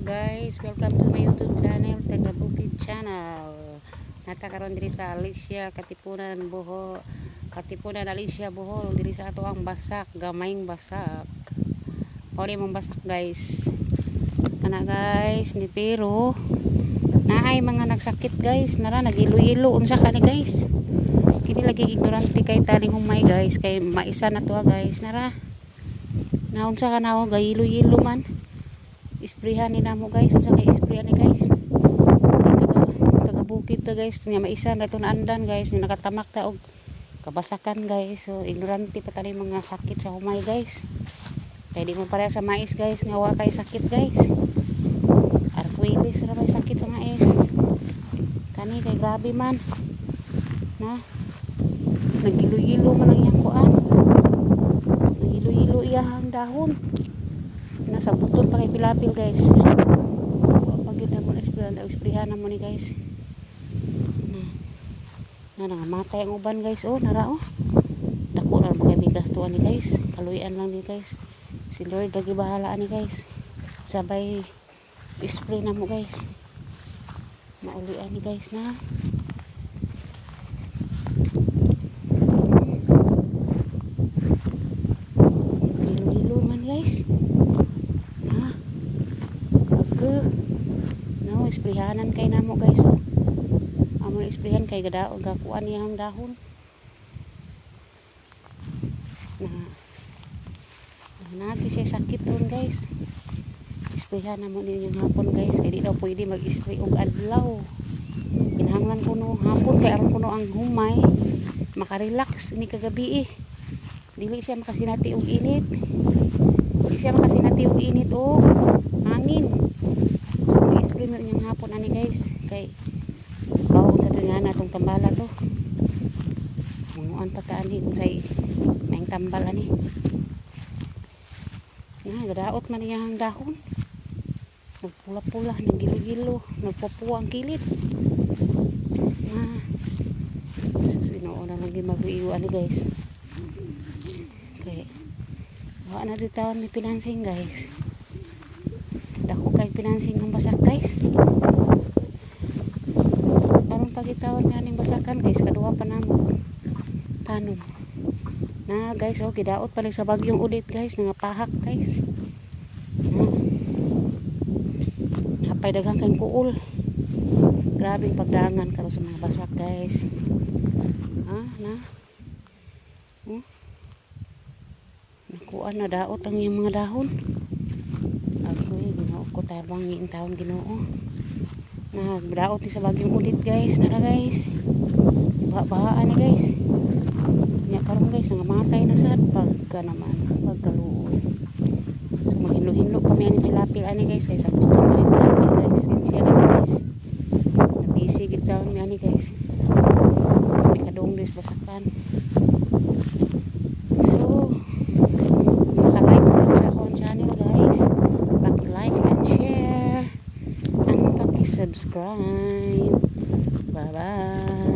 Guys. Welcome to my YouTube channel, Taga Bukid Channel. Nata karon diri sa Alicia, Katipunan, Bohol. Katipunan, Alicia, Bohol, diri sa ato ang basak, gamayng basak. Ori mong basak, guys. Kana, guys, ni pero naay mga nagsakit, guys, nara nagilo-ilo. Unsa ka ni, guys? Kini lagi ignorante kay taling humay, guys, kay maisa na to, guys, nara. Naunsa ka na, oh, gayilo-yilo man. Isprehan ni namo, guys. Unsa kay isprehan ni, guys? Taga taga bukid ta, guys, nya maisa na to naandan, guys, ni nakatamak ta og kabasakan, guys. So ignorante pa tani mga sakit sa humay, guys. Kay di mo pareha sa mais, guys, nga wa kay sakit, guys. Arkwili ra may sakit sa mais. Kani kay grabe man. Na nagilo-gilo man ang iyang kuan. Nagilo-gilo iyang dahon. Nasa buton pa kay pilapil, guys. Wa pa gid mo na isprehan na mo ni, guys. Na na nangamatay ang uban, guys, oh, nara, oh. Dako na ba kay bigas to ani, guys. Kaluyan lang ni, guys. Si Lord lagi bahala ani, guys. Sabay spray na mo, guys. Mauli ani, guys, na. Lilo-lilo man, guys. Na. Ag. No, isprehanan kay namo, guys, oh. Amo na isprehan kay gadaog gakuan niyang dahon. Na. Nagi siya sakit ron, guys. Isprehan na mo ninyo hapon, guys, kay di daw pwede mag-spray og adlaw. Kinahanglan kuno hapon kay aron kuno ang humay makarelax ni kagabi eh. Dili siya makasinati og init. Dili siya makasinati og init o hangin. So mag-spray mo inyong hapon ani, guys, kay bawon sa tuwing na atong tambala to. Manguan pa ta ani unsay maing tambal ani. Na gadaot man niya ang dahon. Nagpula-pula, nagilo-gilo, nagpupuwa ang kilid. Na sus, Ginoo na lang mag-iwa ani, guys. Kay wa na di taon ni financing, guys. Dako kay financing ang basak, guys. Karon pagitawon nga ning basakan, guys, kaduha pa namo. Tanom. Na, guys, oh, gidaot pa sa bagyong ulit, guys, nga pahak, guys. Na. Napay daghang kay kuol. Grabe pagdangan karon sa mga basak, guys. Ah, na. Oh. Nakuan na daot ang iyang mga dahon. Agoy, Ginoo ko, tabang ing taon, Ginoo. Nagdaot ni sa bagyong ulit, guys. Nara, guys. Baha-bahaan ni, guys. Nya karon, guys, nangamatay na sad pagka naman pagkaluoy. So maghinlo-hinlo kami ani pilapil ani, guys, kay sakto pa man pilapil, guys. Ini siya na, guys. Na busy gid taon mi ani, guys. Kami kadung dis basakan. So maka-like mo sa akong channel, guys. Paki-like and share and paki-subscribe. Bye-bye.